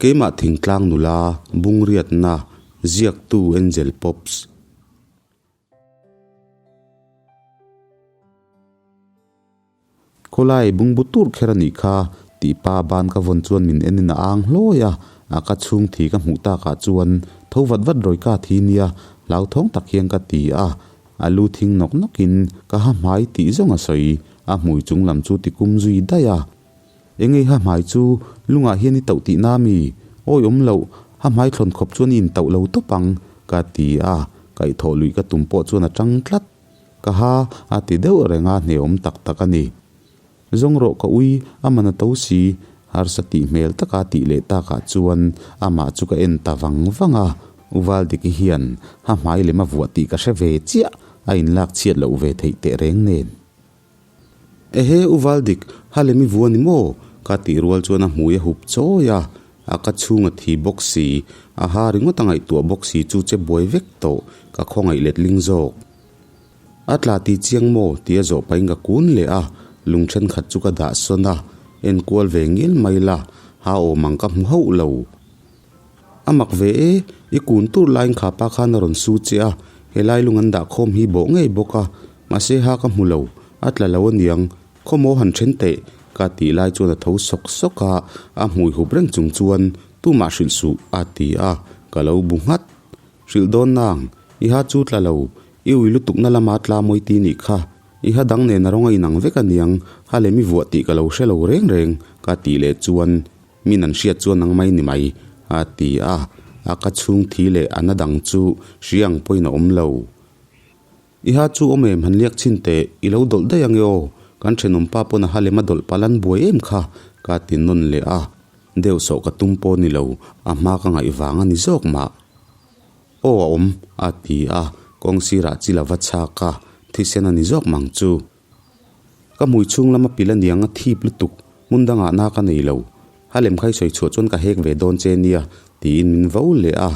Keimah thingtlang nula bungriatna ziaktu Angel Pops. Khawlai bungbu tur kher a nih kha tih pa ban ka vawn chuan min en in a ang hlawi a, a ka chhung thi ka hmuh takah chuan tho vat vat rawi ka thi nia hlauthawng tak hian ka ti a, a lu thing nawk nawk in ka ha hmai tih zawng a sawi, a hmui chung lam chu ti kum zui daih a. Engei ha hmai chu lungah hian i tauh tih na mi? Awi awm loh, ha hmai thlawn khawp chuan i intauh lo tawp ang ka ti a, kaihthawh luih ka tum pawh chuan a tang tlat. Ka ha a ti deuh reng a, hneawm tak tak a ni. Zawng rawh ka ui, a man a to si, harsa tih hmel taka tih leh takah chuan amah chu ka en ta vang vang a, U Valdiki hian ha hmai lem a vuah tih ka hre ve chiah, a inlak chhiat loh ve theih teh reng nen. Ehe U Valdik, ha lem i vuah ni maw? Ka tih rual chuan a hmui a hup chawi a, a ka chhung a thi bawk si, a ha ringawt a ngaihtuah bawk si chu che buai vek tawh, ka khawngaih letling zawk. A tla ti chiang maw? Tia zawh pahin ka kun leh a, lung thenkhat chu ka dah sawn a, enkual ve ngil mai la, ha awm ang ka hmu hauh lo. A mak ve e, i kun tur laiin kha pa khan a rawn su che a, helai lung an dah khawm hi bawh ngei bawk a, mahse ha ka hmu lo, a tla lo aniang, khawmaw han then teh, ka tih lai chuan a tho sawk sawk a, a hmui hup reng chung chuan tumah hrilh suh a ti a, ka lo bu nghat. Hrilh dawn nang, i ha chu tla lo, i ui lutukna lama tla mawi ti nih kha, i ha dang nen a rawng a inang vek aniang, ha lem i vuah tih ka lo hre lo reng reng, ka tih leh chuan Min an hriat chuan nang mai ni mai, a ti a, a ka chhung thi leh a na dang chu hria ang pawhin a awm lo. I ha chu awm em han liak chhin teh, i lo dawlh daih ange aw, kan thenawm pa pawn a ha lem a dawlh palh an buai em kha, ka ti nawn leh a, deuh sawh ka tum pawh ni lo, a hma ka ngaih vang a ni zawk mah. Aw a awm, a ti a, kawng sirah chil a va chhak a, thisen a ni zawk mang chu. Ka hmui chhung lama pil aniang a thip lutuk, hmun dangah na ka nei lo. Ha lem kha i sawi chhuah chuan ka hek ve dawn che nia, tiin min vo leh a.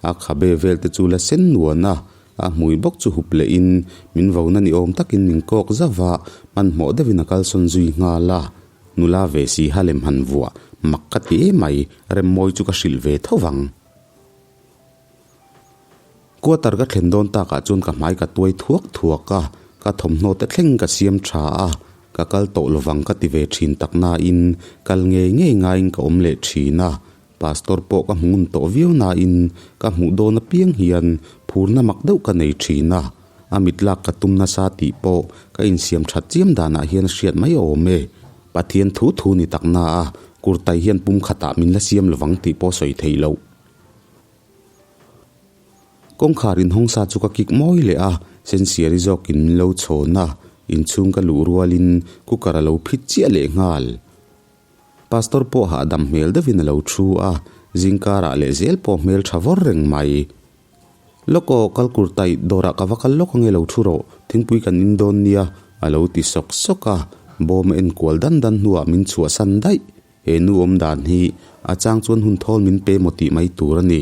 A khabe vel te chu la sen nuan a, a hmui bawk chu hup lehin min vo na ni awm takin min kawk zauh va, hmanhmawh deuhin a kalsawn zui nghal a. Nula ve si ha lem han vuah mak ka ti emai, Remmawi chu ka hrilh ve tho vang. Quarter ka thlen dawn takah chuan ka hmai ka tuai thuak thuak a, ka thawmhnaw te thleng ka siam tha a, ka kal tawh lovang ka ti ve thin tak nain kal ngei ngei ngaiin ka awm leh thin a, Pastor pawh ka hmu ngun tawh viau nain ka hmuh dawn apiang hian phurna mak deuh ka nei thin a, a mit lak ka tum nasa tih pawh ka insiam that chiam danah hian a hriat mai awm e. Pathian thu thu ni tak na a, kurtai hian pum khatah min la siam lovang tih pawh sawi theih loh. Kawngkhar inhawng sa chu ka kik mawi leh a, sensiari zawkin min lo chhawn a, inchhung ka luh rualin cooker a lo phit chiah leh nghal. Pastor pawh hahdam hmel deuhin a lo thu a, zingkarah leh zel pawh hmel tha vawr reng mai. Lawk aw, kal kur taih, dawrah ka va kal lawk ange lo thu rawh, thingpui kan in dawn nia, a lo ti sawk sawk a, bawm a enkual dan dan hnuah min chhuahsan daih. He nu awm dan hi a chang chuan hun thawl min pe maw tih mai tur a ni.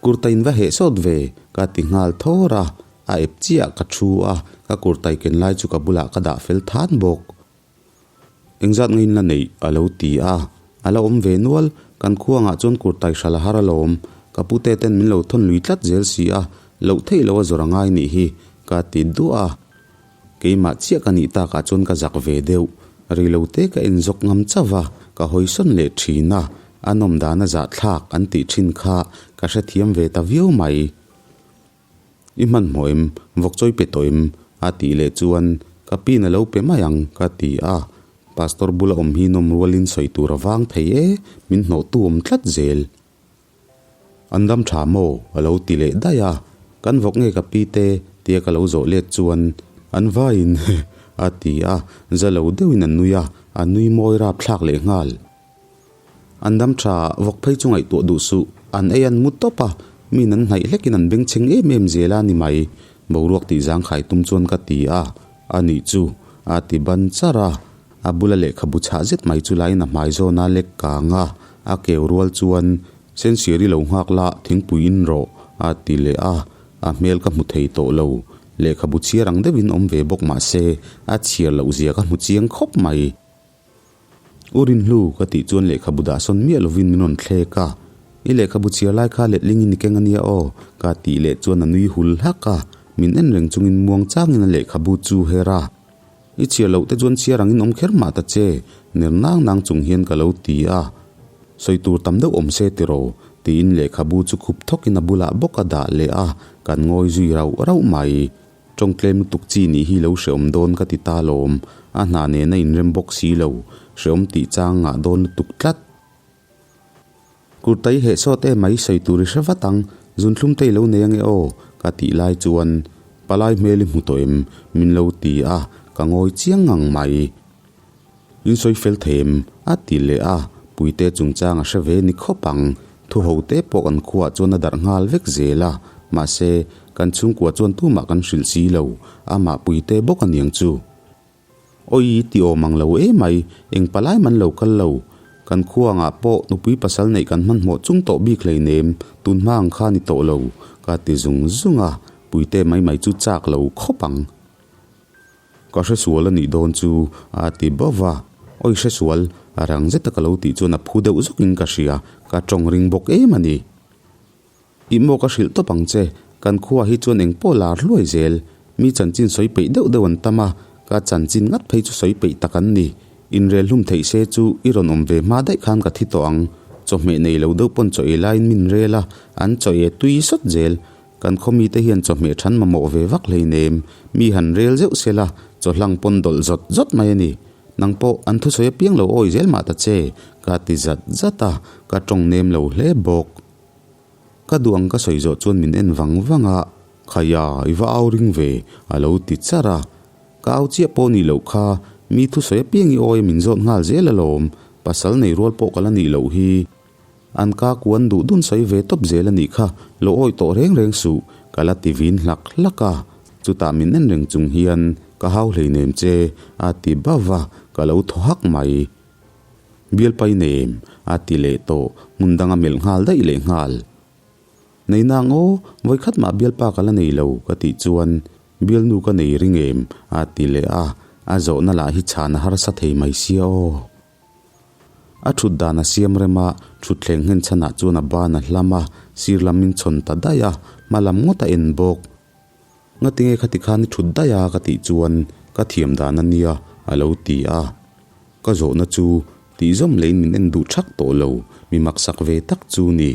Kurtai in va heh sawt ve, ka ti nghal thawr a, a ep chiah ka thu a, ka kurtai ken lai chu ka bulah ka dah fel than bawk. Engzat nge in la neih? a lo ti a, a la awm ve nual, kan khuangah chuan kurtai hral a har alawm, ka pute ten min lo thawn lui tlat zel si a, loh theih loh a zawr a ngai nih hi, ka ti duah a. Keimah chiah ka nih takah chuan ka zak ve deuh. Reilote ka en zawk ngam chauh a, ka hawisawn leh thin a, a nawm dan a zahthlak an tih thin kha ka hrethiam ve ta viau mai. I hmanhmawh em? Vawk chawi pe tawh em? a tih leh chuan ka pin a lo pe mai ang ka ti a. Pastor bula awm hi nawm rualin sawi tur a vang thei e, min hnawhtu awm tlat zel. An dam tha maw? a lo ti leh daih a, Kan vawk nge ka pi te? tia ka lo zawh let chuan an vaiin a ti a, za lo deuhin an nui a, a nui mawi rap thlak leh nghal. An dam tha, vawk phei chu ngaihtuah duh suh, an ei an mu tawp a, min an hnaih hlekin an bengchheng em em zel a ni mai, boruak tih zangkhai tum chuan ka ti a, a nih chu a ti ban char a. A bula lehkhabu chhah zet mai chu laiin a hmai zawn a lek kang a, a keu rual chuan, Sensiari lo nghak la, thingpui in rawh, a ti leh a, a hmel ka hmu thei tawh lo. Lehkhabu chhiar ang deuhin awm ve bawk mah se, a chhiar loh zia ka hmu chiang khawp mai. U Rinhlu, ka tih chuan lehkhabu dah sawn miah lovin min rawn thlek a. I lehkhabu chhiar lai kha letlingin i keng a nia aw, ka tih leh chuan a nui hul hlak a. Min en reng chungin muang changin a lehkhabu chu her a. I chhiar loh te chuan chhiar angin awm kher mah ta che, ner nang nang chung hian ka lo ti a. Sawi tur tam deuh awm se tiraw? tiin lehkhabu chu khup thawkin a bulah bawk a dah leh a, kan ngawi zui rauh rauh mai. Tawng tlem lutuk chi nih hi lo hrehawm dawn ka ti ta lawm, a hna nen a inrem bawk si lo, hrehawm tih chang ngah dawn lutuk tlat. Kurtai heh sawt em mai sawi tur i hre vat ang, zunthlum te i lo nei ange aw, ka tih lai chuan palai hmel i hmu tawh em? min lo ti a, ka ngawi chiang ngang mai. In sawi fel thei em? a ti leh a, Puite chungchang a hre ve ni khawp ang, thu ho te pawh kan khuaah chuan a darh nghal vek zel a, mahse, kan chhungkua chuan tumah kan hrilh si lo, amah Puite bawk aniang chu. Awi ti awm ang lo emai, eng palai man lo kal lo. Kan khuangah pawh nupui pasal neih kan hmanhmawh chung tawh bik hleinem, tun hma ang kha ni tawh lo, ka ti zung zung a, Puite mai mai chu chak lo khawp ang. Ka hresual a nih dawn chu a ti bauh va, awi hresual, a rang zeta ka lo tih chuan a phu deuh zawkin ka hria, ka tawng ring bawk em a ni. Ih maw ka hrilh tawp ang che, kan khua hi chuan eng pawh lar hluai zel, mi chanchin sawi peih deuh deuh an tam a, ka chanchin ngat phei chu sawi peih tak an ni. Inrel hlum theih se chu i rawn awm ve hma daih khan ka thi tawh ang, chawhmeh nei lo deuh pawn chaw ei laiin min rel a, an chaw e tui sawt zel. Kan khaw mite hian chawhmeh than mamawh ve vak hleinem, mi han rel zeuh sela, chaw hlang pawn dawlh zawt zawt mai a ni. Nang pawh an thusawi apiang lo awi zel mah ta che, ka ti zat zat a, ka tawng nem lo hle bawk. Ka duh ang ka sawi zawh chuan min en vang vang a, Khaia, i va au ring ve, a lo ti char a. Ka au chiah pawh nih loh kha, mi thusawi apiang i awi min zawt nghal zel alawm, pasal nei rual pawh ka la nih loh hi. An ka kuan duh dun sawi ve tawp zel a nih kha, lo awi tawh reng reng suh, ka la ti vin hlak hlak a. Chutah min en reng chung hian, Ka hau hleinem che, a ti bauh va, ka lo thaw hak mai. Bialpai nei em? a ti leh tawh, hmun dang a melh nghal daih leh nghal. Nei nang aw, vawikhat mah bialpa ka la nei lo ka tih chuan bialnu ka nei ring em? a ti leh a, a zawhna lah hi chhan a harsa thei mai sia aw. A thut dan a siam rem a, thutthleng nghen chhanah chuan a ban a hlam a, sir lam min chhawn ta daih a, hma lam ngawt a en bawk. Ngatinge khati khan i thut daih a ka tih chuan ka thiam dan a nia a lo ti a. Ka zawhna chu tih zawm leiin min en duh thak tawh lo, mi maksak ve tak chu ni.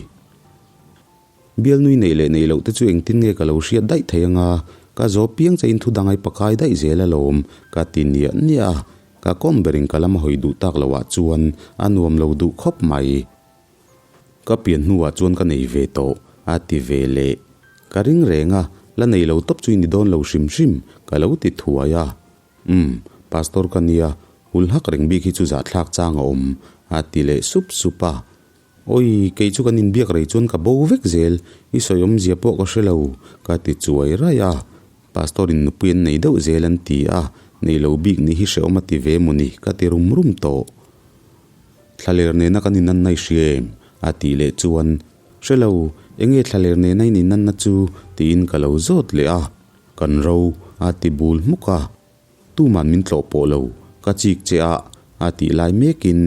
Bialnui neih leh neih loh te chu engtin nge ka lo hriat daih thei anga, ka zawh piang chaiin thu dang ai pakai daih zel alawm ka ti niah niah a, ka kawm berin ka lam a hawi duh tak loh ah chuan a nuam lo duh khawp mai. Ka pian hnuah chuan ka nei ve tawh, a ti ve leh. Ka ring reng a, la nei lo tawp chu i ni dawn lo hrim hrim, ka lo ti thuai a. Umm, Pastor ka nia, hul hak reng bik hi chu zahthlak chang a awm, a ti leh sup sup a. Awi, kei chu kan inbiak rei chuan ka bo vek zel, i sawi awmzia pawh ka hre lo, ka ti chuai raih a. Pastor in nupui an nei deuh zel an ti a, nei lo bik ni hi hrehawm a ti ve mawni, ka ti rum rum tawh. Thlaler nena kan inanna i hria em? a tih leh chuan, Hre lo, enge thlaler nena in inanna chu? tiin ka lo zawt leh a, Kan ro, a ti bul hmuk a. Tuman min tlawh pawh lo, ka chik che a, a tih lai mekin,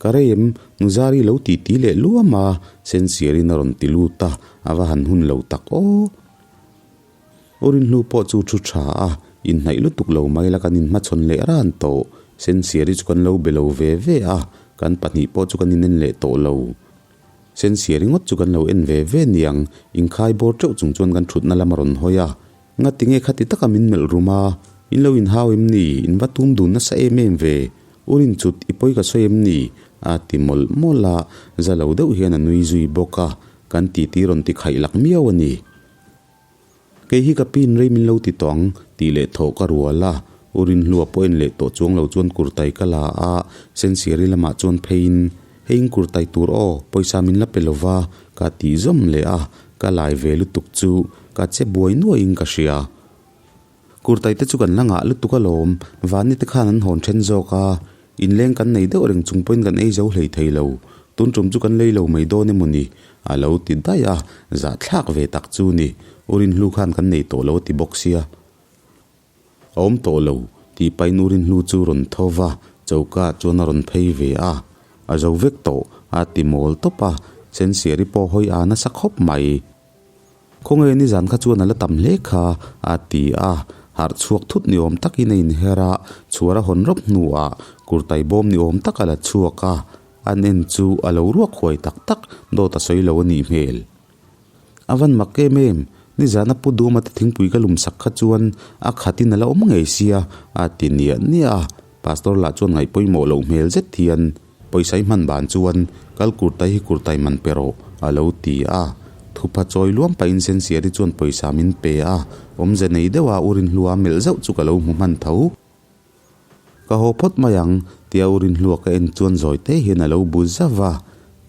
Ka rei em, Nuzari lo ti ti leh luam a, Sensiarin a rawn ti lut a, a va han hun lo tak aw. U Rinhlu pawh chu thu tha a, inhnaih lutuk lo mai la kan inhmachhawn leh ran tawh. Sensiari chu kan lo be lo ve ve a, kan pahnih pawh chu kan inen leh tawh lo. Sensiari ngawt chu kan lo en ve ve niang, inkhai bawr teuh chung chuan kan thutna lam a rawn hawi a. Ngati nge khati taka min melh rum a, in lo inhau em ni, in va tum dun nasa em em ve, U Rinchut i pawi ka sawi em ni? a ti mawlh mawlh a, za lo deuh hian a nui zui bawk a, kan titi rawn ti khaih lak miau a ni. Kei hi ka pin rei min lo ti tawh ang tih leh thawh ka rual a, U Rinhlua pawh en leh tawh chuang lo chuan kurtai ka la a, Sensiari lamah chuan pheiin, Hei in kurtai tur aw, pawisa min la pe lova ka tih zawm leh a, ka lai ve lutuk chu ka che buai nuaiin ka hria. Kurtai te chu kan la ngah lutuk alawm, Vani te khan an hawn then zawk a, inleng kan nei deuh reng chung pawhin kan ei zo hlei thei lo, tun tum chu kan lei lo mai dawn emaw ni? A lo ti daih a, zahthlak ve tak chu ni, U Rinhlu khan kan nei tawh lo a ti bawk sia. A awm tawh lo, tih pahin U Rinhlu chu rawn tho va, Choka chuan a rawn phei ve a, a zo vek tawh a ti mawl tawp a, Sensiari pawh hawi a nasa khawp mai. Khawnge nizan kha chuan a la tam hle kha a ti a, harh chhuak thut ni awm takin a inher a, chhuar a hawn rawp hnuah kurtai bawm ni awm tak a la chhuak a, an en chu a lo ruak huai tak tak dawt a sawi lo a nih hmel. A van mak em em, nizan a pu Duma te thingpui ka lum sak kha chuan a khatin a la awm ngei sia a ti niah niah a, Pastor lah chuan ngaih pawimawh loh hmel zet hian Pawisa i hman ban chuan kal kurtai hi kurtai man pe rawh a lo ti a. Thupha chawi luam pahin Sensiari chuan pawisa min pe a, awmze nei deuha U Rinhlua melh zauh chu ka lo hmu hman tho. Ka haw phawt mai ang tia U Rinhlua ka en chuan zawi te hian a lo bu zauh va.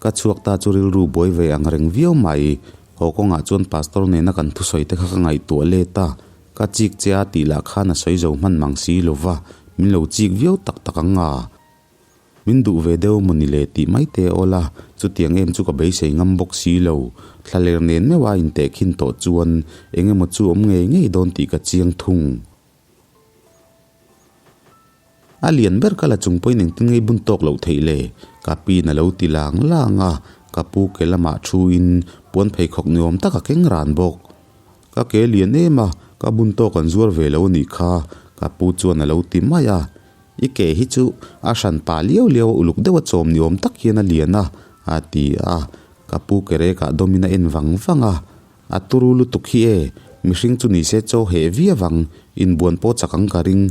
Ka chhuak ta chu rilru buai ve ang reng viau mai. Haw kawngah chuan Pastor nena kan thusawi te kha ka ngaihtuah let a, ka chik che a tih lah khan a sawi zo hman mang si lo va, min lo chik viau tak tak ang a. Min duh ve deuh maw ni le tih mai te awl a, chutiang em chu ka beisei ngam bawk si lo. Thlaler nen meuh a inteh khin tawh chuan eng emaw chu awm ngei ngei dawn tih ka chiang thung. A lian ber ka la chung pawhin engtin ngei bun tawk loh theih le? Ka piin a lo ti lang lang a, ka pu ke lamah thu in puan pheikhawk ni awm tak a keng ran bawk. Ka ke lian em a, ka bun tawk an zuar ve lo a nih kha, ka pu chuan a lo ti mai a. I ke hi chu a hran pa liau liau a uluk deuh a chawm ni awm tak hian a lian a, a ti a. Ka pu ke rekah dawmin a en vang vang a. A turu lutuk hi e, mihring chu ni se chaw heh viau ang, inbuan pawh chak ang ka ring.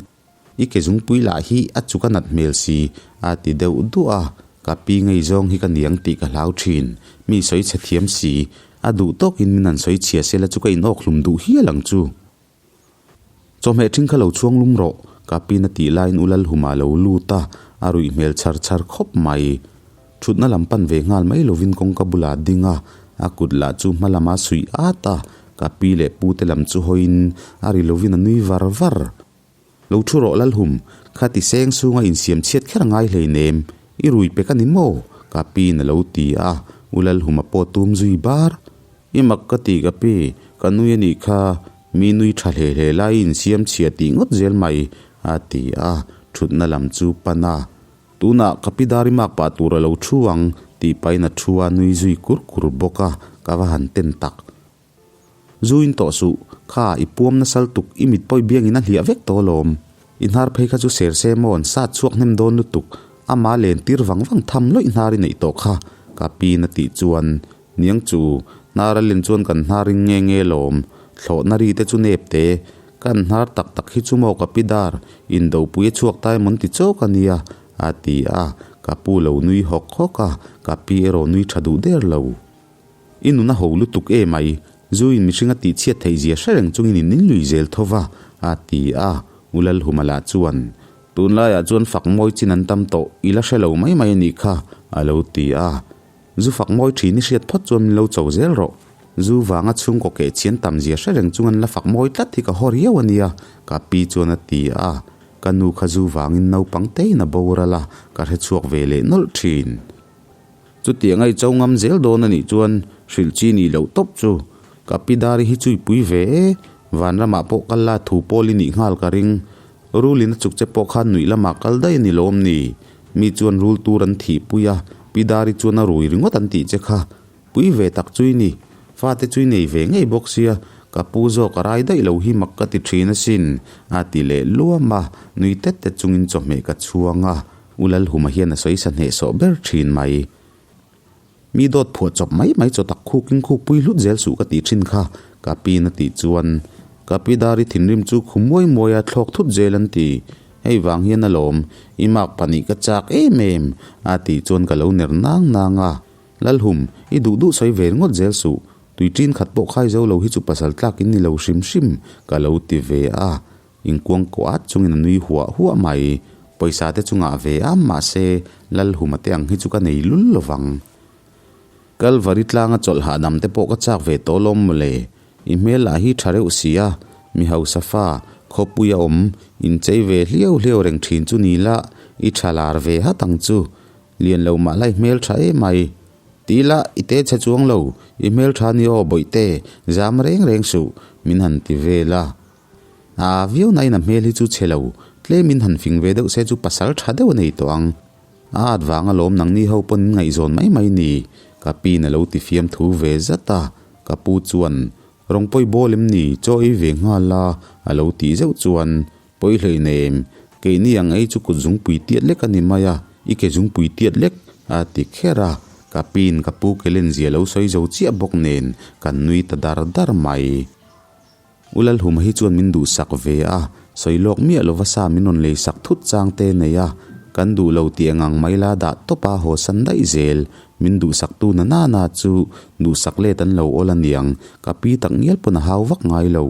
I ke zungpui lah hi a chuk a nat hmel si, a ti deuh duah a. Ka pi ngei zawng hi ka niang tih ka hlau thin. Mi sawi chhe thiam si, a duh tawkin min han sawi chhia sela chu ka inawk hlum duh hial ang chu. Chawhmeh ṭhing kha lo chhuang lum rawh, ka pin a tih laiin U Lalhuma a lo lut a, a ruih hmel chhar chhar khawp mai. Ṭhutna lam pan ve nghal mai lovin kawngka bulah a ding a, a kut lah chu hma lama suih at a, ka pi leh pu te lam chu hawiin a ri lovin a nui var var. Lo ṭhu rawh Lalhum, kha ti seng sunga insiam chhiat kher a ngai hleinem, i rui pek a ni maw? ka piin a lo ti a, U Lalhuma pawh tum zui bar. I mak ka ti ka pi, ka nui a nih kha, mi nui tha hle hle lai insiam chhia tih ngawt zel mai, a ti a, thutna lam chu pan a. Tunah ka pi dar i mak pah tur a lo thu ang, tih pahin a thu a nui zui kur kur bawk a, ka va han ten tak. Zu in tawh suh, kha i puam nasal tuk i mit pawi biangin a hliah vek tawh alawm. I hnar phei kha chu ser se maw an sat chhuak hnem dawn lutuk, ama len tir vang vang tham lawih hnar i neih tawh kha, ka piin a tih chuan Niang chu, hnar a len chuan kan hnar ring nge nge lawm, thlawhna ri te chu nep te, kan hnar tak tak hi chu maw ka pi dar, indopui a chhuak ta emawn ti chawk a nia, a ti a, ka pu lo nui hawk hawk a, ka pi erawh nui tha duh der lo. I nun a ho lutuk e mai, zu in mihring a tih chhiat theih zia hre reng chungin in in lui zel tho va, a ti a, U Lalhuma lah chuan, Tunlaiah chuan fak mawi chin an tam tawh, i la hre lo mai mai a nih kha, a lo ti a. Zu fak mawi thin i hriat phawt chuan min lo cho zel rawh. Zu vanga chhungkaw keh chhian tam zia hre reng chung an la fak mawi tlat hi ka haw riau a nia, ka pi chuan a ti a. Ka nu kha zu vangin naupang tein a boral a, ka hre chhuak ve leh nawlh thin. Chutiang a i cho ngam zel dawn a nih chuan hrilh chi nih loh tawp chu. Ka pi Dari hi chu i pui ve e, vanramah pawh kal la thu pawl i nih nghal ka ring. Rulin a chuk che pawh khan nuih lamah kal daih a ni lawm ni? Mi chuan rul tur an thih pui a, Pi Dari chuan a rui ringawt an tih che kha. Pui ve tak chu i ni. Fate chu i nei ve ngei bawk sia, ka pu zawk a rai daih lo hi mak ka ti thin asin, a ti leh luam a, nui tet tet chungin chawhmeh ka chhuang a, U Lalhuma hian a sawi sa hnehsawh ber thin mai. Mi dawt phuah chawp mai mai chaw tak khukin khuk pui hlut zel suh ka tih thin kha, ka piin a tih chuan ka pi Dari thinrim chu khu muai muai a thlawk thut zel an ti. Hei vang hian alawm, i mark pahnih ka chak em em, a tih chuan ka lo ner nang nang a. Lalhum, i duh duh sawi ve ringawt zel suh, tui ṭin khat pawh khai zo lo hi chu pasal tlak in ni lo hrim hrim, ka lo ti ve a. Inkuang kuah at chungin a nui huah huah mai. Pawisa te chu ngah ve a, mahse, Lalhuma te ang hi chu ka nei lul lo vang. Kalvari tlanga chawlh hahdam te pawh ka chak ve tawh lawm mawle. I hmel lah hi tha reuh si a, mi hausa fa, khawpui a awm, inchei ve hliau hliau reng thin chu ni la, i tha lar ve hat ang chu. Lian lo mah la i hmel tha em mai. Ti la, i te chhe chuang lo, i hmel tha ni aw bawihte, zam reng reng suh, min han ti vel a. A viau nain a hmel hi chu chhe lo, Tlemin han fing ve deuh se chu pasal tha deuh a nei tawh ang. A at vang alawm nangni ho pawn in ngaihzawn mai mai ni, ka piin a lo ti fiam thu ve zat a. Ka pu chuan, Rawng pawi bawl em ni, chaw ei ve nghal a, a lo tih zeuh chuan, Pawi hlei nem, keini ang ei chu kut zungpui tiat lek a ni mai a, i ke zungpui tiat lek, a ti kher a. Ka piin ka pu ke len zia lo sawi zo chiah bawk nen kan nui ta dar dar mai. U Lalhuma hi chuan min duhsak ve a, sawi lawk miah lova sa min rawn lei sak thut chang te nei a, kan duh lo tih eng ang mai la dah tawp a haw san daih zel. Min duhsak tu na nana chu duhsak let an lo awl a niang, ka pi tak ngial pawn a hau vak ngai lo.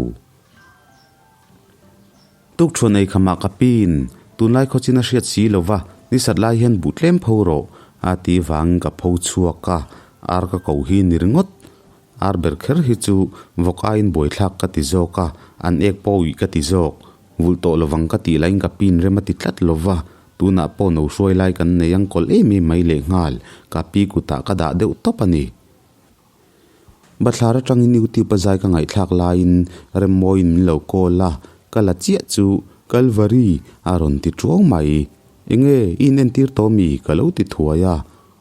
Tukthuan ei khamah ka piin tunlai khawchin a hriat si lova nisat lai hian buh tlem pho rawh a ti vangin ka pho chhuak a, ar ka ko hi ni ringawt. Ar ber kher hi chu vawk aiin buaithlak ka ti zawk a, an ek pawh uih ka ti zawk. Vulh tawh lovang ka tih laiin ka pin rem a ti tlat lova, tunah pawh no hruai lai kan nei ang kawlh em em mai lehnghal, ka pi kutah ka dah deuh tawp a ni. Bathlar atangin YouTube a zai ka ngaihthlak laiin Remmawiin min lo call a, ka la chiah chu Kalvari a rawn ti tuau mai. Enge i inentir tawh mi? ka lo ti thuai a.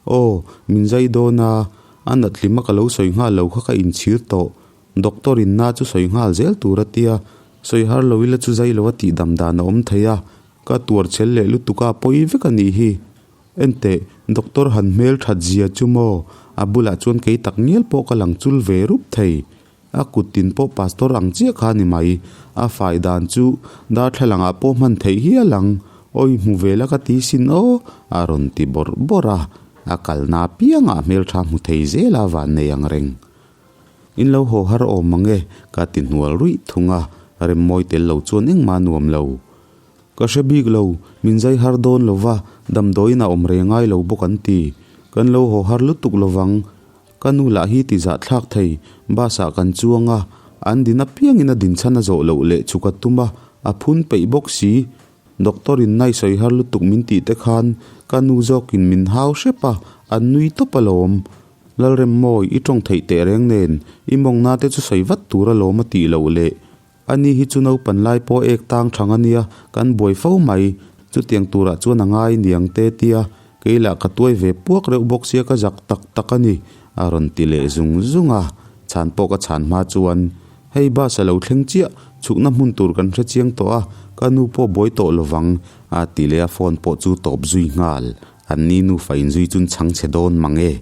Aw, min zai dawn a, a nat hlima ka lo sawi nghal lo kha ka inchhir tawh. Doctor in na chu sawi nghal zel tur a tia, sawi har lo ila chu zai lo a tih dam dan a awm thei a, ka tuar chhel leh lutuk a pawi vek a nih hi. Enteh, doctor han hmel that zia chu maw? A bulah chuan kei tak ngial pawh ka lang chul ve rup thei. A kut tin pawh pastor ang chiah kha a ni mai. A fai dan chu darthlalang ah pawh hman theih hial ang. Awi hmu ve la ka ti sin aw, a rawn ti bawrh bawrh a. A kalna apiangah hmeltha hmu thei zel a van nei ang reng. In lo haw har awm ang e, ka ti hnual ruih thung a. Remmawi tel lo chuan engmah nuam lo. Ka hre bik lo, min zai har dawn lo va, damdawiin a awm reng ngai lo bawk an ti. Kan lo haw har lutuk lo vang. Ka nu lah hi ti zah thlak thei, bus ah kan chuang a, an din apiangin a din chhan a zawh loh leh chu ka tum a, a phun peih bawk si. Doctor in nai sawi har lutuk min tih te khan ka nu zawkin min hau hrep a, an nui tawp alawm. Lalremmawi, i tawng theih teh reng nen, i mawngna te chu sawi vat tur alawm a tih loh leh Ani hi chu naupan lai pawh ek tang thang a nia, kan buai fo mai. Chutiang turah chuan a ngai niang te tia, kei lah ka tuai ve puak reuh bawk sia ka zak tak tak a ni, a rawn ti leh zung zung a. Chhan pawh ka chhan hma chuan, Hei bus a lo thleng chiah, chhukna hmun tur kan hre chiang tawh a, ka nu pawh buai tawh lovang, a ti leh a phone pawh chu tawp zui nghal. An ni nufa inzui chun chhang chhe dawn mang e.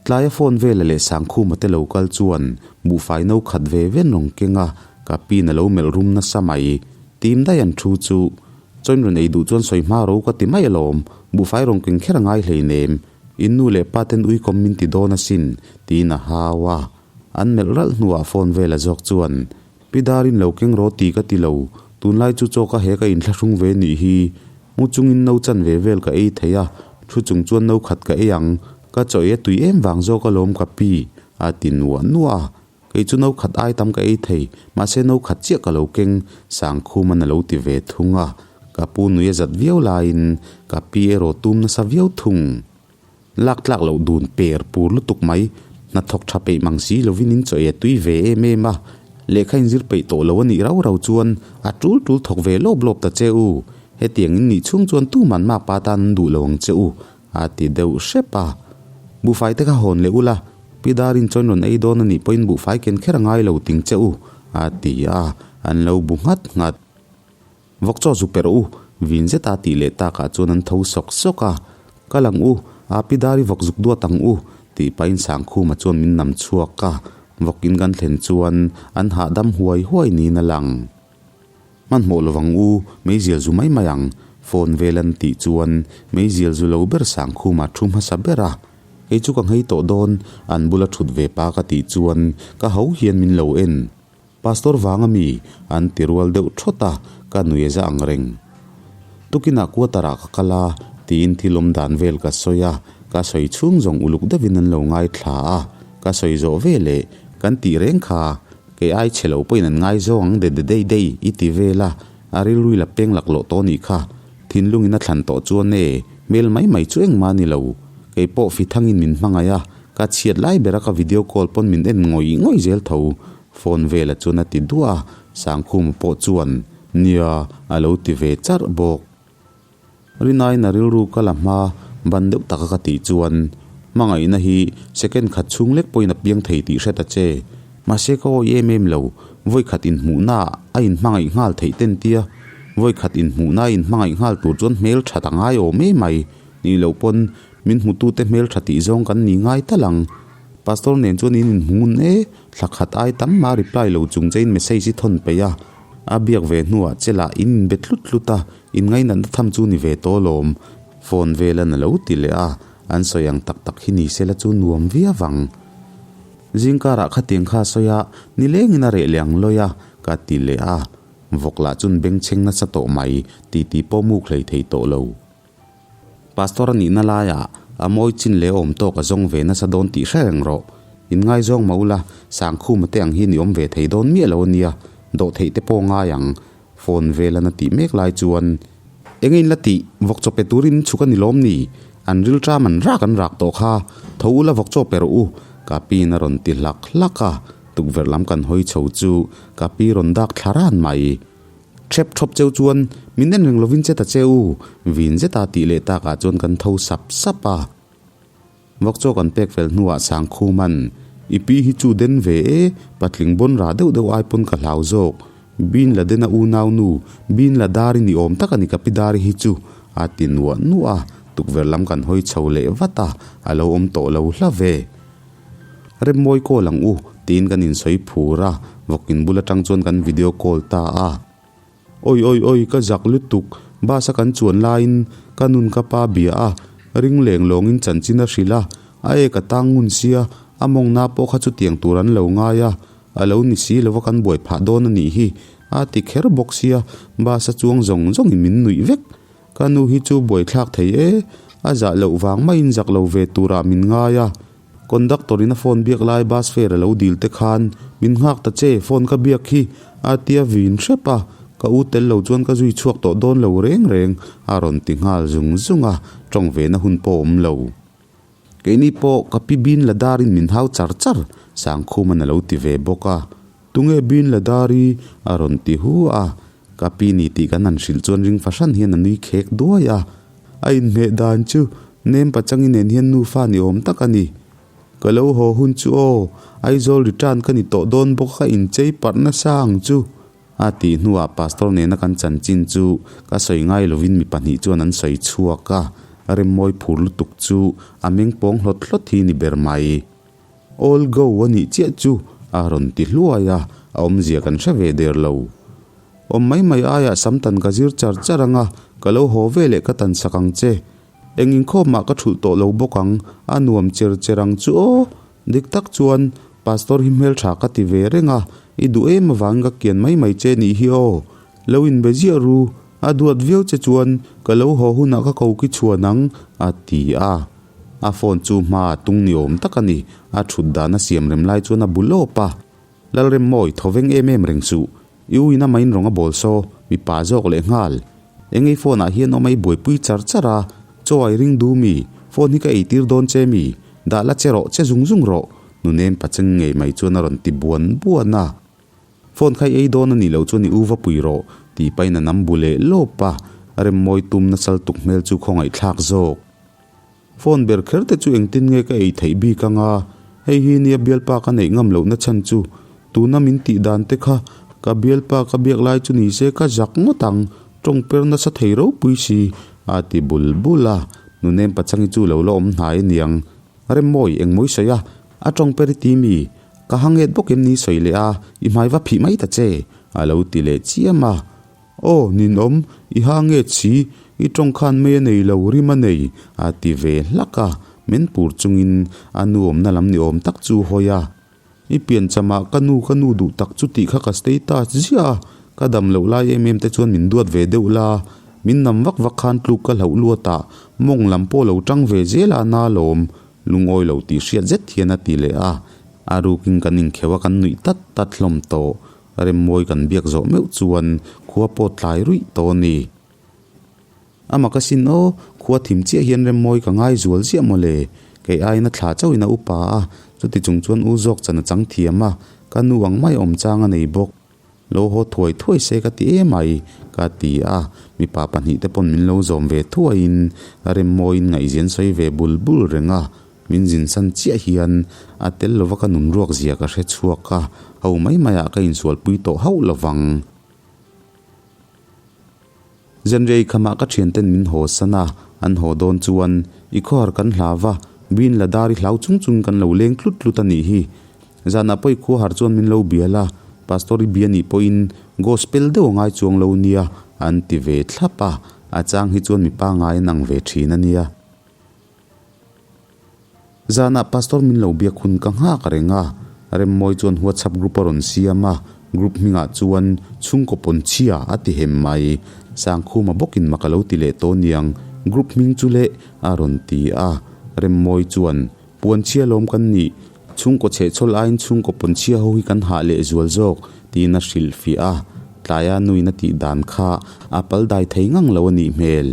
Tlaia phone vela leh Sangkhuma te lo kal chuan buhfai no khat ve ven rawn keng a, ka pin a lo melh rum nasa mai. Tim daih an thu chu, Chawn rawn ei duh chuan sawi hma ro ka ti mai alawm, buhfai rawn keng kher a ngai hleinem, in nu leh pa ten uikawm min ti dawn asin, tiin a hau a. An melh ralh hnuah phone vela zawk chuan, Pi Darin lo keng rawh ti ka ti lo, tunlai chu chaw ka he ka inthlahrung ve nih hi. Mu chungin no chan ve vel ka ei thei a, thu chung chuan no khat ka ei ang, ka chaw ei a tui em vang zawk alawm ka pi, a ti nuah nuah a. Kei chu no khat ai tam ka ei thei, mahse no khat chiah ka lo keng, Sangkhuman a lo ti ve thung a. Ka pu nui a zat viau laiin ka pi erawh tum nasa viau thung. Lak tlak loh dun per pur lutuk mai, hnathawk tha peih mang si lovin in chaw ei a tui ve em em a, lehkha inzir peih tawh lo a nih rau rau chuan a tul tul thawk ve lawp lawp ta che u, hetiang in nih chhung chuan tuman makpa tan an duh lo ang che u, a ti deuh hrep a. Buhfai te kha hawn leh ula, Pi Darin chuan rawn ei dawn a nih pawhin buhfai ken kher a ngai lo ting che u, a ti a, an lo bu nghat nghat. Vawk chaw zu per u, vin zeta tih leh takah chuan an tho sawk sawk a. Kal ang u, a pi Dari vawk zuk duat ang u, tih pahin Sangkhuma chuan min nam chhuak a. Vawk in kan thlen chuan an hahdam huai huai niin a lang. Hmanhmawh lovang u, meizial zu mai mai ang, phone vel an tih chuan meizial zu lo ber Sangkhuma thu hmasa ber a. Kei chu ka nghei tawh dawn, an bula thut ve pa ka tih chuan ka ho hian min lo en. Pastor vang a mi? An ti rual deuh thawt a, ka nui a za ang reng. Tukinah quarter ah ka kal a, tiin thil awm dan vel ka sawi a, ka sawi chhung zawng uluk deuhin an lo ngaithla a, ka sawi zawh ve leh kan tih reng kha, kei ai chhe lo pawhin an ngai zawng ang de de dei dei i ti vel a, a rilrui la peng laklawh tawh nih kha, thinlungin a thlan tawh chuan e, hmel mai mai chu engmah a ni lo, kei pawh fithangin min hmangaih a, ka chhiat lai bera ka video call pawn min en ngawih ngawih zel tho. Phone vela chuan a ti duah a, Sangkhuma pawh chuan, Nia, a lo ti ve charh bawk. Rinaiin a rilru ka la hma ban deuh taka ka tih chuan hmangaihna hi second khat chhung lek pawhin a piang thei tih hre ta che. Mahse ka awih em em lo, vawi khat inhmuhna a inhmangaih nghal theih ten tia vawi khat inhmuhna a inhmangaih nghal tur chuan hmel that a ngai awm em mai. Nih loh pawn min hmutute hmel tha tih zawng kan ni ngai tal ang. Pastor nen chuan in inhmu ngun e, thla khat ai tam mah reply lo chung che in message i thawn peih a, a biak ve hnuah che lah in inbe tlut tlut a, in ngainatna tham chu ni ve tawh alawm. Phone velan a lo ti leh a, an sawi ang tak tak hi ni sela chu nuam viau ang. Zingkarah khatiang kha a sawi a, nilengin a reh leh ang lawi a, ka ti leh a. Vawk lah chuan bengchheng nasa tawh mai, titi pawh muk hlei thei tawh lo. Pastor a nihna laiah a mawi chin leh awm tawk a zawng ve nasa dawn tih hre reng rawh. Inngaizawng mah ula, Sangkhuma te ang hi ni awm ve thei dawn miah lo a nia, dawh theih te pawh ngai ang. Phone velan a tih mek lai chuan, Eng in la tih, vawk chaw pe turin chhuk a ni lawm ni? An rilṭam an rak an rak tawh kha, tho ula vawk chaw pe rawh u, ka piin a rawn ti hlak hlak a, tukverh lam kan hawi chho chu ka pi rawn dak thla ran mai. Ṭhep ṭhawp cheu chuan min en reng lovin che ta che u, vin zeta tih leh takah chuan kan tho sap sap a. Vawk chaw kan pek fel hnuah Sangkhuman, I pi hi chu den ve e, patling bawn rah deuh deuh ai pawn ka hlau zawk. Bin Laden-a unau nu, Bin Ladari ni awm tak a ni ka pi Dari hi chu, a ti nuah nuah a, tukverh lam kan hawi chho leh vat a, a lo awm tawh lo hla ve. Remmawi call ang u, tiin kan insawi phur a, vawkin bul atang chuan kan video call ta a. Oi oi oi, ka zak lutuk, bus a kan chuan laiin ka nun ka pa bia a, ring leng lawngin chanchin a hrilh a, a ek a tang ngun sia, a mawngna pawh kha chutiang tur an lo ngai a, a lo ni si lova kan buai phah dawn a nih hi, a ti kher bawk sia, bus a chuang zawng zawngin min nuih vek. Ka nu hi chu buaithlak thei e, a zah loh vang maiin zak lo ve turah min ngai a. Conductor in a phone biak lai bus fare a lo dil te khan min nghak ta che phone ka biak hi a tia vin hrep a, ka u tel lo chuan ka zui chhuak tawh dawn lo reng reng a rawn ti nghal zung zung a, tawng ve na hun pawh awm lo. Keini pawh ka pi bin la dar in min hau char char Sangkhuman a lo ti ve bawk a, Tunge bin la dar i a rawn ti hu a, ka pi ni tih kan han hrilh chuan ring fahran hian a nui khek duai a. A inhmeh dan chu nem pachangi nen hian nufa ni awm tak a ni. Ka lo haw hun chu aw, Aizawl return ka ni tawh dawn bawk a ka inchei parh nasa ang chu. A tih hnuah Pastor nena kan chanchin chu ka sawi ngai lovin mi pahnih chuan an sawi chhuak a, Remmawi phur lutuk chu a meng pawng hlawt hlawt hi ni ber mai. All go a nih chiah chu a rawn ti hluai a, a awmzia kan hre ve der lo. Awm mai mai aiah sam tan ka zir char char ang a, ka lo haw ve leh ka tan sak ang che. Eng inkhawmah ka thulh tawh lo bawk ang, a nuam cher cher ang chu aw. Dik tak chuan Pastor hi hmeltha ka ti ve reng a, i duh em avangin ka kian mai mai che nih hi aw. Lo inbe ziah ru, a duat viau che chuan ka lo haw hunah ka ko ki chhuan ang, a ti a. A phone chu hma a tung ni awm tak a ni, a thut dan a siam rem lai chuan a bu lawp a. Lalremmawi, thaw veng em em reng suh. I u in amahin rawng a bawl saw, mipa zawk leh nghal. Eng ei phone ah hian awm a i buaipui char char a, chaw ai ring du mi, phone hi ka ei tir dawn che mi, dah la che rawh, che zung zung rawh. Nunem pacheng ngei mai chuan a rawn ti buan buan a. Phone kha i ei dawn a nih loh chuan i u va pui rawh, tih pahin a nam bu leh lawp a. Remmawi tum nasal tuk hmel chu khawngaihthlak zawk. Phone ber kher te chu engtin nge ka ei theih bik anga, hei hi nia bialpa ka neih ngam lohna chhan chu tuna min tih dan te kha ka bialpa ka biak lai chu ni se ka zak ngawt ang, tawng per nasa thei ropui si a ti bul bul a, nunem pachangi chu lo la awm hnai aniang. Remmawi engmawi sawi a, a tawng per i ti mi? Ka hanget bawk em ni sawi leh a, i hmai va phih mai ta che a lo ti leh chiam a. Aw, ninawm, i ha nge chhi, i tawng khan mei a nei lo, rim a nei, a ti ve hlak a, men pur chungin a nu awmna lam ni awm tak chu hawi a. I pianchamah ka nu ka nu duh tak chu tih kha ka status ziah a, ka dam loh lai em em te chuan min duat ve deuh la, min nam vak vak khan tluk ka hlauh luat a, mawng lam pawh lo tang ve zel a na lawm, lungawi lo tih hriat zet hian a ti leh a, a rukin kan inkheuh a kan nuih tat tat hlawm tawh. Remmawi kan biak zawh meuh chuan khua pawh tlai ruih tawh a ni. Amah ka sin aw, khua thim chiah hian Remmawi ka ngai zual ziah maw le? Kei aiin a thla chauhin a upa a, chuti chung chuan u zawk chan a chang thiam a, ka nu ang mai awm chang a nei bawk. Lo haw thuai thuai se ka ti emai, ka ti a. Mipa pahnihte pawn min lo zawm ve thuaiin Remmawiin ngaihzian sawi ve bul bul reng a. Min zinsan chiah hian a tel lova ka nun ruak zia ka hre chhuak a, ho mai maiah ka insualpui tawh hauh lovang. Zanriai khamah ka thianten min haw san a, an haw dawn chuan i khawhar kan hlau va, bin la dar i hlau chung chung kan lo leng tlut tlut a nih hi. Zanah pawh i khuahar chuan min lo bial a, Pastor i bia nih pawhin gospel deuh a ngai chuang lo nia an ti ve thlap a, a chang hi chuan mipa ngai an ang ve thin a nia. Zanah Pastor min lo biak hun ka nghak reng a, Remmawi chuan WhatsApp group a rawn siam a, group hmingah chuan chhungkaw pawn chhia a ti hem mai. Sangkhuma bawkin mak a lo ti leh tawh niang, group hming chu leh a rawn ti a. Remmawi chuan, Puan chhia lawm kan nih, chhungkaw chhehchhawl aiin chhungkaw pawn chhia ho hi kan hah leh zual zawk, tiin a hrilhfiah a. Tlaia nuin a tih dan kha a pal dai thei ngang lo a nih hmel.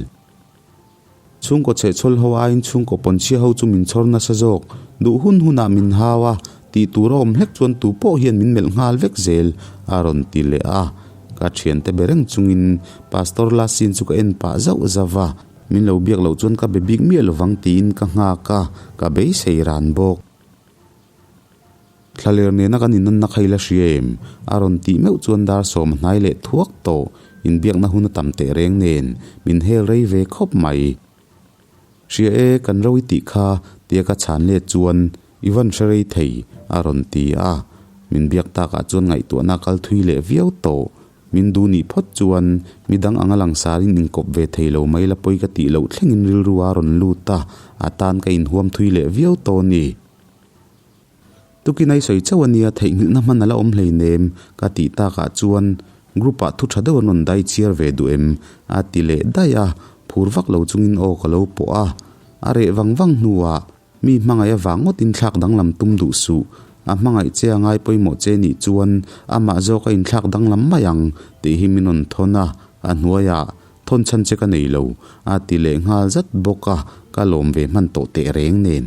Chhungkaw chhehchhawl ho aiin chhungkaw pawnchhia ho chu min chhawr nasa zawk. Duh hun hunah min hau a, tih tur a awm hlek chuan tu pawh hian min melh nghal vek zel, a rawn ti leh a. Ka thiante be reng chungin Pastor Lasin chu ka en pah zauh zauh a, min lo biak loh chuan ka be bik miah lovang tiin ka nghak a, ka beisei ran bawk. Thlaler nena kan inanna kha i la hria em? A rawn tih meuh chuan dar sawm a hnai leh thuak tawh. Inbiakna hun a tam teh reng nen, min hel rei ve khawp mai. Hria e, kan ro i tih kha, tia ka chhan let chuan, I van hre rei thei, a rawn ti a. Min biak takah chuan ngaihtuahna a kal thui leh viau tawh. Min duh nih phawt chuan midang anga langsarin inkawp ve thei lo mai la pawi ka tih loh thlengin rilru a rawn lut a, a tan ka inhuam thui leh viau tawh a ni. Tukin ai sawi chauh a nia, theihnghilhna hman a la awm hleinem, ka tih takah chuan group ah thu tha deuh an rawn dai chhiar ve duh em? a ti leh daih a, phur vak lo chungin aw ka lo pawh a. A reh vang vang hnuah mi hmangaih avang ngawtin thlak danglam tum duh suh, a hmangaih che a ngai pawimawh che nih chuan amah zawk a inthlak danglam mai ang tih hi min rawn thawn a, a hnuaiah thawn chhan che ka nei lo, a ti leh nghal zat bawk a, ka lawm ve hman tawh teh reng nen.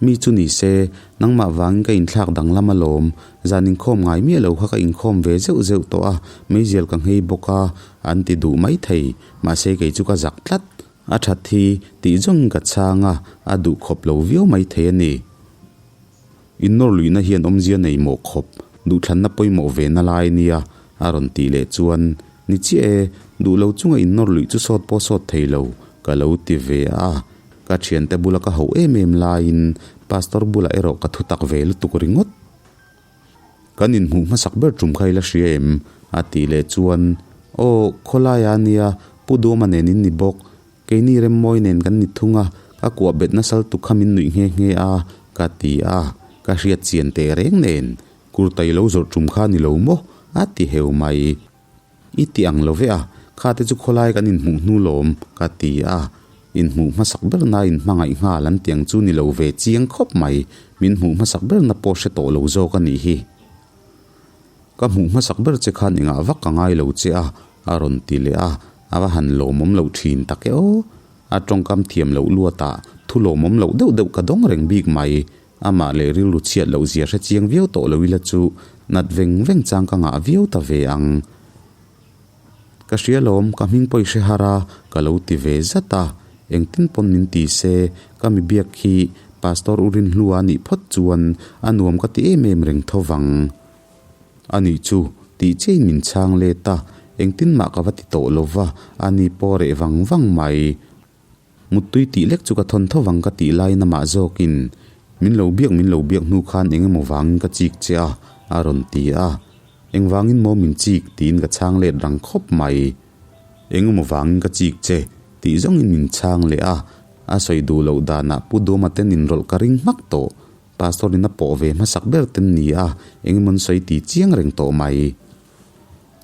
Mi chu ni se, nangmah vangin ka inthlak danglam alawm. Zan inkhawm ngai miah lo kha ka inkhawm ve zeuh zeuh tawh a, meizial ka nghei bawk a, an ti duh mai thei. Mahse kei chu ka zak tlat. A that hi tih zawngin ka chhang a, a duh khawp lo viau mai thei a ni. Innawr luihna hian awmzia nei mawh khawp, duhthlanna pawimawh ve na lai nia, a rawn tih leh chuan, Ni chiah e, duh lo chunga innawr luih chu sawt pawh sawt thei lo, ka lo ti ve a. Ka thiante bula ka hauh em em laiin Pastor bulah erawh ka thutak ve lutuk ringawt. Kan inhmuh hmasak ber tum kha i la hria em? a tih leh chuan, Aw, khawlaia nia, Pu Duama nen in ni bawk. Keini Remmawi nen kan ni thung a, ka kuah bet nasal tuk kha min nuih nghe nghe a, ka ti a. Ka hriat chian teh reng nen, Kurtai lo zawrh tum kha ni lo maw? a ti heu mai. I ti ang lo ve a, khate chu khawlai kan inhmuh hnu lawm, ka ti a. Inhmuh hmasak berna inhmangaih nghal an ti ang chu ni lo ve chiang khawp mai, min hmuh hmasak berna pawh hre tawh lo zawk a nih hi. Ka hmuh hmasak ber che khan engah vak ka ngai lo che a, a rawn ti leh a, a va han lawmawm loh thin tak e aw. A tawngkam thiam loh luatah thu lawmawm loh deuh deuh ka dawng reng bik mai. Amah leh rilru chhiat loh zia hre chiang viau tawh lo ila chu nat veng veng chang ka ngah viau ta ve ang. Ka hria lawm, ka hming pawh i hre har a, ka lo ti ve zat a. Engtin pawn min ti se, ka mi biak hi Pastor U Rinhlua a nih phawt chuan a nuam ka ti em em reng tho vang. A nih chu, tih chiahin min chhang let a, engtin mah ka va ti tawh lo va, a ni pawh reh vang vang mai. Muttui tih lek chu ka thawn tho vang ka tih laiin amah zawkin, Min lo biak min lo biak hnu khan eng emaw vangin ka chik che a, a rawn ti a. Engvangin maw min chik? tiin ka chhang let rang khawp mai. Eng emaw vangin ka chik che, tih zawngin min chhang leh a. A sawi duh loh danah Pu Duama ten inrawlh ka ring hmak tawh. Pastor in a pawh ve hmasak ber ten ni a, eng emaw an sawi ti chiang reng tawh mai.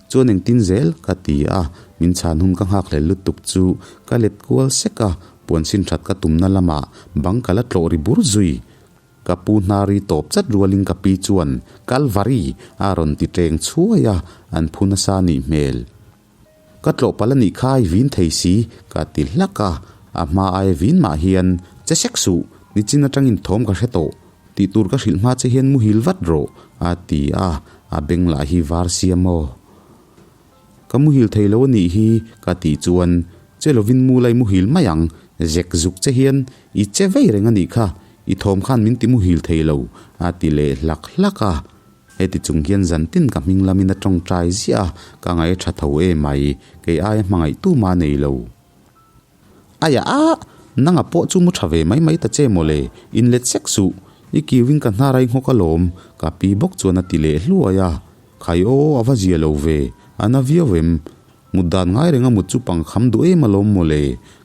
Chuan engtin zel? ka ti a, min chhan hun ka nghak hlel lutuk chu ka let kual sek a, puan sin that ka tumna lamah bang ka la tlawh ri bur zui. Ka pu hnari tawp chat rualin ka pi chuan Kalvari! a rawn ti teng chhuai a, an phu nasa nih hmel. Ka tlawh palh a nih kha i vin thei si, ka ti hlak a, a hma aia vin mah hian che sek suh, nichin atangin thawm ka hre tawh. Tih tur ka hrilh hma che hian muhil vat rawh, a ti a, a beng lah hi var sia maw. Ka muhil thei lo a nih hi, ka tih chuan che lovin mu lai muhil mai ang, zek zuk che hian i che vei reng a nih kha, i thawm khan min ti muhil thei lo, a ti leh hlak hlak a. Heti chung hian zantin ka hming lamin a tawngtai ziah a, ka ngaih a tha tho em mai, kei aia hmangaih tuma nei lo. Aia a! Nanga pawh chu mu tha ve mai mai ta che mawle, in let sek suh, i kiuin ka hnar ai nghawk alawm, ka pi bawk chuan a ti leh hluai a. Khai aw, a va zia lo ve, a na viau em? Mut dan ngai renga mut chu pangkham duh em alawm mawle,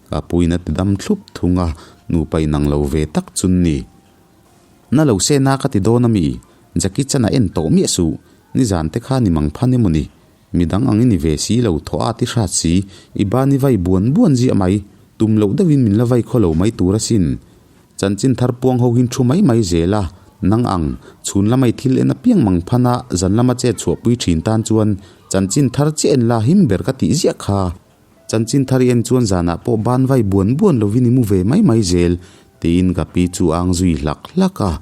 ka puiin a ti dam thlup thung a, nupa inang lo ve tak chun ni. Na lo se na ka ti dawn a mi? Jackie Chan a en tawh miah suh, nizan te kha ni mang phan emaw ni? Midang ang i ni ve si lo, thaw a ti hrat si, i ban i vai buan buan ziah mai, tum loh deuhin min la vai khaw lo mai tur asin. Chanchin thar puang ho hin thu mai mai zel a, nang ang, chhun lama i thil en apiang mang phan a, zan lama chet chhuahpui thin tan chuan chanchin thar chiah en la him ber ka tih ziah kha. Chanchin thar i en chuan zanah pawh ban vai buan buan lovin i mu ve mai mai zel, tiin ka pi chu a ang zui hlak hlak a,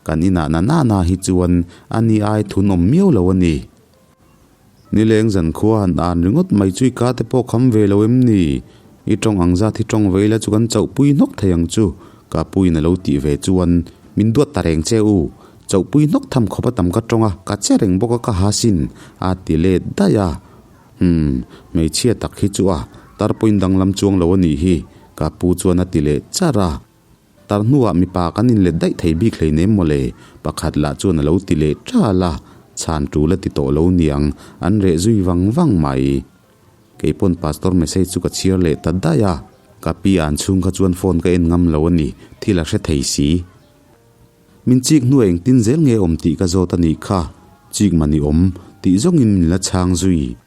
kan inah na nana hi chuan a ni ai thunawm miau lo a ni. Nileng zankhua han an ringawt mai chu i ka te pawh kham ve lo em ni? I tawng ang zat hi tawng ve ila chu kan chauhpui hnawk thei ang chu, ka puiin a lo tih ve chuan min duat ta reng che u. Chauhpui hnawk tham khawp a tam ka tawng a, ka che reng bawk a ka ha sin, a ti let daih a. Umm, hmeichhia tak hi chu a, tar pawhin danglam chuang lo a nih hi, ka pu chuan a ti leh char a. Tar hnuah mipa kan inlet daih thei bik hleinem mawle, pakhat lah chuan a lo ti leh ṭal a, chhan ṭul a ti tawh lo niang, an reh zui vang vang mai. Keipawn pastor message chu ka chhiar leh ta daih a, ka pi an chhung kha chuan phone ka en ngam lo a ni, thil a hre thei si. Min chik hnuah engtin zel nge awm tih ka zawt a nih kha, chik mah ni awm tih zawngin min la chhang zui.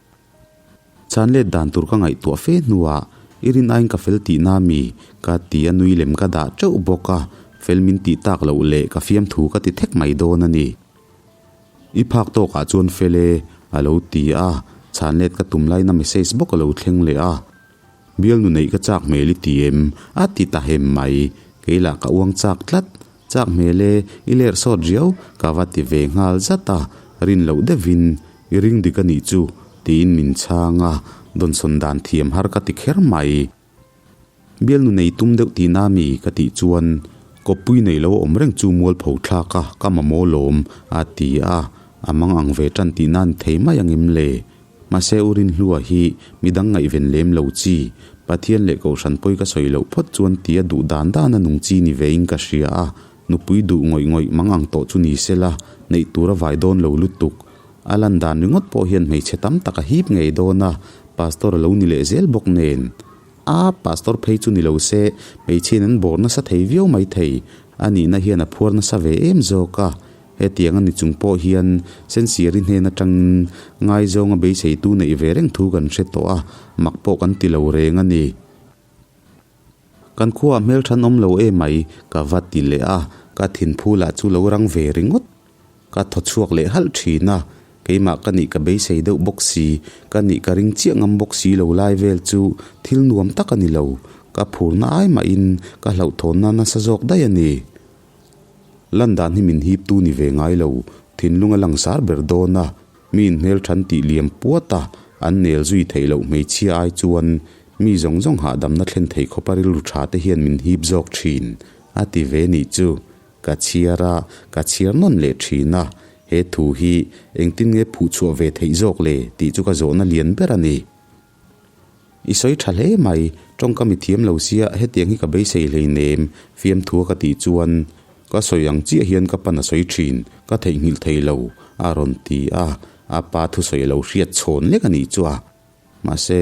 Chhan let dan tur ka ngaihtuah fe hnuah i rin aiin ka fel tihna mi ka ti a nui lem ka dah teuh bawk a, fel min tih tak loh leh ka fiamthu ka ti thek mai dawn a ni. I phak tawkah chuan fel e a lo ti a, chhan let ka tum laina message bawk a lo thleng leh a. Bialnu neih ka chak hmel i ti em? A ti ta hem mai. Kei lah ka uang chak tlat. Chak hmel e, i lerh sawt riau, ka va ti ve nghal zat a, rin loh deuhin, I ring dik a nih chu, tiin min chhang a, dawnsawn dan thiam har ka ti kher mai. Bialnu nei tum deuh tihna mi? Ka tih chuan, Kawppui nei lo a awm reng chu mualpho thlak a, ka mamawh lawm, a ti a, a mang ang ve tan tihna a ni thei mai angem le? Mahse U Rinhlua hi midang ngaihven lem lo chi, Pathian leh Kohhran pawi ka sawi loh phawt chuan tia duh dan dan a nung chi ni vein ka hria a, nupui duh ngawih ngawih mang ang tawh chu ni sela, neih tur a vai dawn lo lutuk. A lan dan ringawt pawh hian hmeichhe tam tak a hip ngei dawn a, Pastor a lo ni leh zel bawk nen. A, Pastor phei chu ni lo se, hmeichhiain an bawr nasa thei viau mai thei, a nihna hian a phuar nasa ve em zawk a. Hetiang a ni chung pawh hian Sensiari hnen atangin ngaizawnga beiseitu neih ve reng thu kan hre tawh a, mak pawh kan ti lo reng a ni. Kan khuaah hmelthan awm lo emai ka va ti leh a, ka thinphu lah chu lo rang ve ringawt. Ka thaw chhuak leh halh thin a, keimah ka nih ka beisei deuh bawk si, ka nih ka ring chiah ngam bawk si lo lai vel chu thil nuam tak a ni lo, ka phurna ai mahin ka hlauhthawnna nasa zawk daih a ni. Lan dan hi min hip tu ni ve ngai lo, thinlung a langsar ber dawn a, mi inhmel than tih liam puat a, an nel zui theih loh hmeichhia ai chuan mi zawng zawng hahdamna thlen thei khawpa rilru tha te hian min hip zawk thin, a ti ve nih chu. Ka chhiar a, ka chhiar nawn leh thin a, he thu hi engtin nge phuhchhuah ve theih zawk le tih chu ka zawhna lian ber a ni. I sawi tha hle mai, tawngka mi thiam lo sia hetiang hi ka beisei hleinem, fiamthua ka tih chuan ka sawi ang chiah hian ka pan a sawi thin, ka theihnghilh thei lo, a rawn ti a, a pa thusawi a lo hriat chhawn lek a nih chu a. Mahse,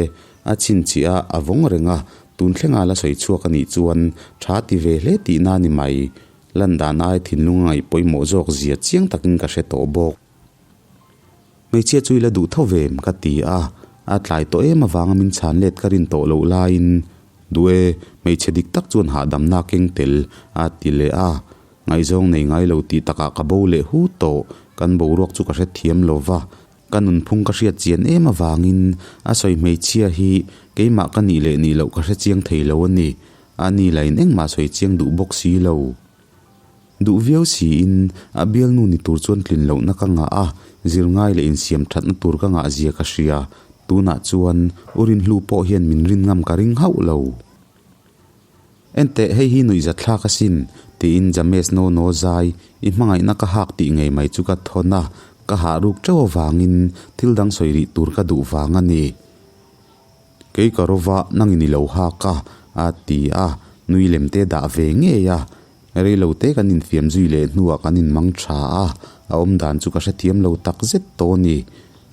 a chhinchhiah a, a vawng reng a, tun thlenga la sawi chhuak a nih chuan tha ti ve hle tihna a ni mai. Lan dan ai thinlung a ngaih pawimawh zawk zia chiang takin ka hre tawh bawk. Hmeichhia chu i la duh tho ve em? ka ti a, a tlai tawh em avanga min chhan let ka rin tawh loh laiin, Duh e, hmeichhe dik tak chuan hahdamna a keng tel, a ti leh a. Ngaihzawng nei ngai lo tih takah ka bo leh hu tawh, kan boruak chu ka hrethiam lo va, ka nunphung ka hriat chian em avangin a sawi hmeichhia hi keimah ka nih leh nih loh ka hre chiang thei lo a ni, a ni lain engmah sawi chiang duh bawk si lo. Duh viau siin a bialnu ni tur chuan tlin lohna ka ngah a, zir ngai leh insiam thatna tur ka ngah zia ka hria. Tunah chuan u Rinhlu pawh hian min rin ngam ka ring hauh lo. Enteh, hei hi nuihzatthlak asin, tiin James no no zai, i hmangaihna ka hak tih ngei mai chu ka thawn a, ka hah ruk teuh avangin thil dang sawi rih tur ka duh vang a ni. Kei ka rova nangin i lo hak a, a ti a, nui lem te dah ve ngei a. Rei lo te kan infiam zui leh hnuah kan inmang tha a, a awm dan chu ka hrethiam lo tak zet tawh a ni.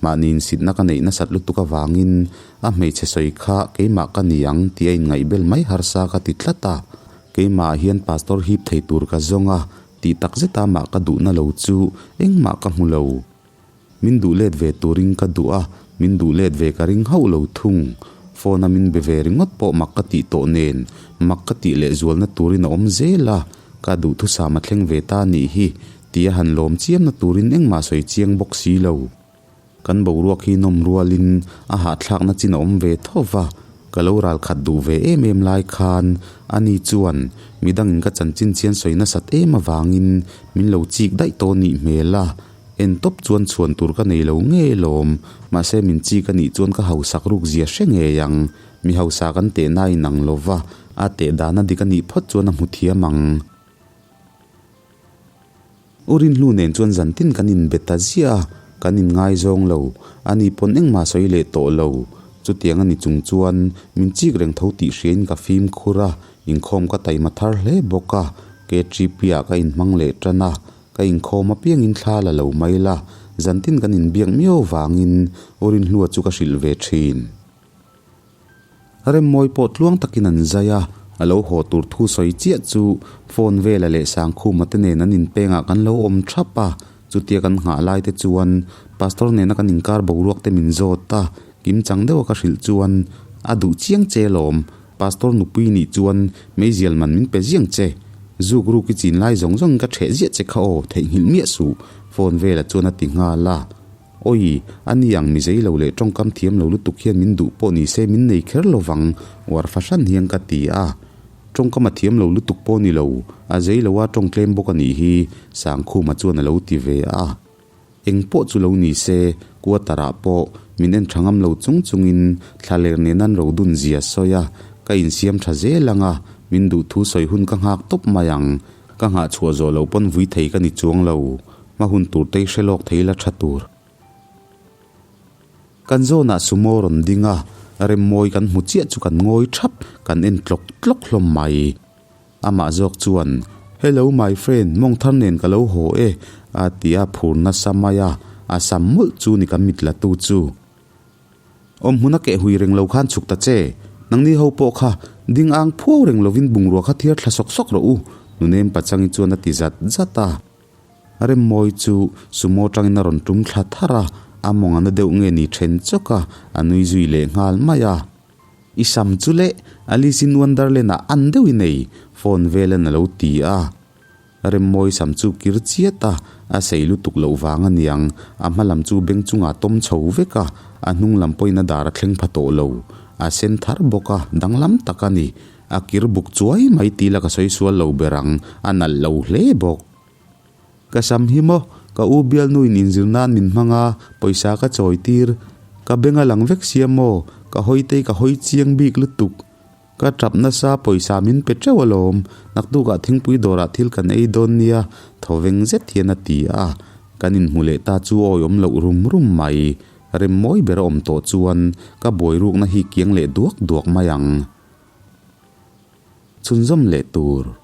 Mahni insitna ka neih nasat lutuk avangin a hmeichhe sawi kha keimah ka ni ang tih a inngaihbel mai harsa ka ti tlat a. Keimahah hian pastor hip thei tur ka zawng a, tih tak zeta mah ka duhna lo chu engmah ka hmu lo. Min duh let ve turin ka duh a, min duh let ve ka ring hauh lo thung. Phone a min be ve ringawt pawh mak ka tih tawh nen, mak ka tih leh zualna turin a awm zel a, ka duhthusam a thleng ve ta nih hi, tia han lawm chiamna turin engmah sawi chiang bawk si lo. Kan boruak hi nawm rualin a hahthlakna chin a awm ve tho va, ka lo ralkhat duh ve em em lai khan ani chuan midangin ka chanchin chian sawi nasat em avangin min lo chik daih tawh nih hmel a, En tawp chuan chhuan tur ka nei lo ngei lawm, mahse min chik a nih chuan ka hausak ruk zia hre ngei ang. Mi hausa kan tehna a inang lo va, a teh dan a dik a nih phawt chuan a hmu thiam ang. U Rinhlu nen chuan zantin kan inbe ta ziah a, kan inngaizawng lo, ani pawn engmah sawi leh tawh lo. Chutiang a ni chung chuan min chik reng tho tih hriain ka fimkhur a, inkhawm ka taima thar hle bawk a, KTP-ah ka inhmang leh tan a, Ka inkhawm apiangin thla la lo mai la, zantin kan inbiak miau vangin U Rinhlua chu ka hrilh ve thin. Remmawi pawh tluang takin an zai a, a lo haw tur thu sawi chiah chu phone vela leh Sangkhuma te nen an inpengah kan lo awm thap a, chutia kan nghah lai te chuan Pastor nena kan inkar boruak te min zawt a, kimchang deuha ka hrilh chuan a duh chiang che lawm, Pastor nupui nih chuan meizial man min pe ziang che. Zuk ruk i chin lai zawng zawngin ka ṭheh ziah che kha aw, theihnghilh miah suh, phone velah chuan a ti nghal a. Awi, a ni ang mi zei lo leh ṭawngkam thiam lo lutuk hian min duh pawh ni se min nei kher lo vang, uar fahran hian ka ti a. Ṭawngkam a thiam lo lutuk pawh ni lo, a zei lo a ṭawng tlem bawk a nih hi, Sangkhuma chuan a lo ti ve a. Eng pawh chu lo ni se, quarter ah pawh min en tha ngam lo chung chungin thlaler nen an ro dun zia sawi a, ka insiam tha zel ang a, min duh thu sawi hun ka nghak tawp mai ang. Ka nghah chhuah zawh loh pawn vui thei ka ni chuang lo, hma hun tur te i hre lawk thei la tha tur. Kan zawnah sumo rawn ding a, remmawi kan hmu chiah chu kan ngawi thap, kan en tlawk tlawk hlawm mai. Amah zawk chuan, Hello my friend, mawng thar nen ka lo haw e, a ti a, phur nasa mai a, a sam mawlh chu ni kan mit la tu chu. Awm hmun a keh hui reng lo khan chhuk ta che, nangni ho pawh kha ding ang phuau reng lovin bungrua kha thiar thla sawk sawk rawh u, Nunem Pachangi chuan a ti zat zat a. Remmawi chu sumo tangin a rawn tum thla thar a, a mawng a na deuh nge ni then chawk a, a nui zui leh nghal mai a. I sam chu leh Alice in Wonderland ah an deuh i nei, phone velan a lo ti a. Remmawi sam chu kir chiat a, a sei lutuk loh vang a niang, a hma lam chu beng chungah tawm chho vek a, a hnung lam pawhin a dar a thleng pha tawh lo. A sen thar bawk a, danglam tak a ni. A kir buk chuai mai tila ka sawi sual lo ber ang, a nalh lo hle bawk. Ka sam hi maw, ka u bialnuin inzir nan min hmang a, pawisa ka chawi tir. Ka beng a lang vek sia maw, ka hawi te ka hawi chiang bik lutuk. Ka tap nasa pawisa min pe teuh alawm, naktukah thingpui dawrah thil kan ei dawn nia, thawveng zet hian a ti a. Kan inhmu leh ta chu awi awm loh rum rum mai. Rem mawi ber a awm tawh chuan ka buairukna hi kiang leh duak duak mai ang. Chhunzawm leh tur.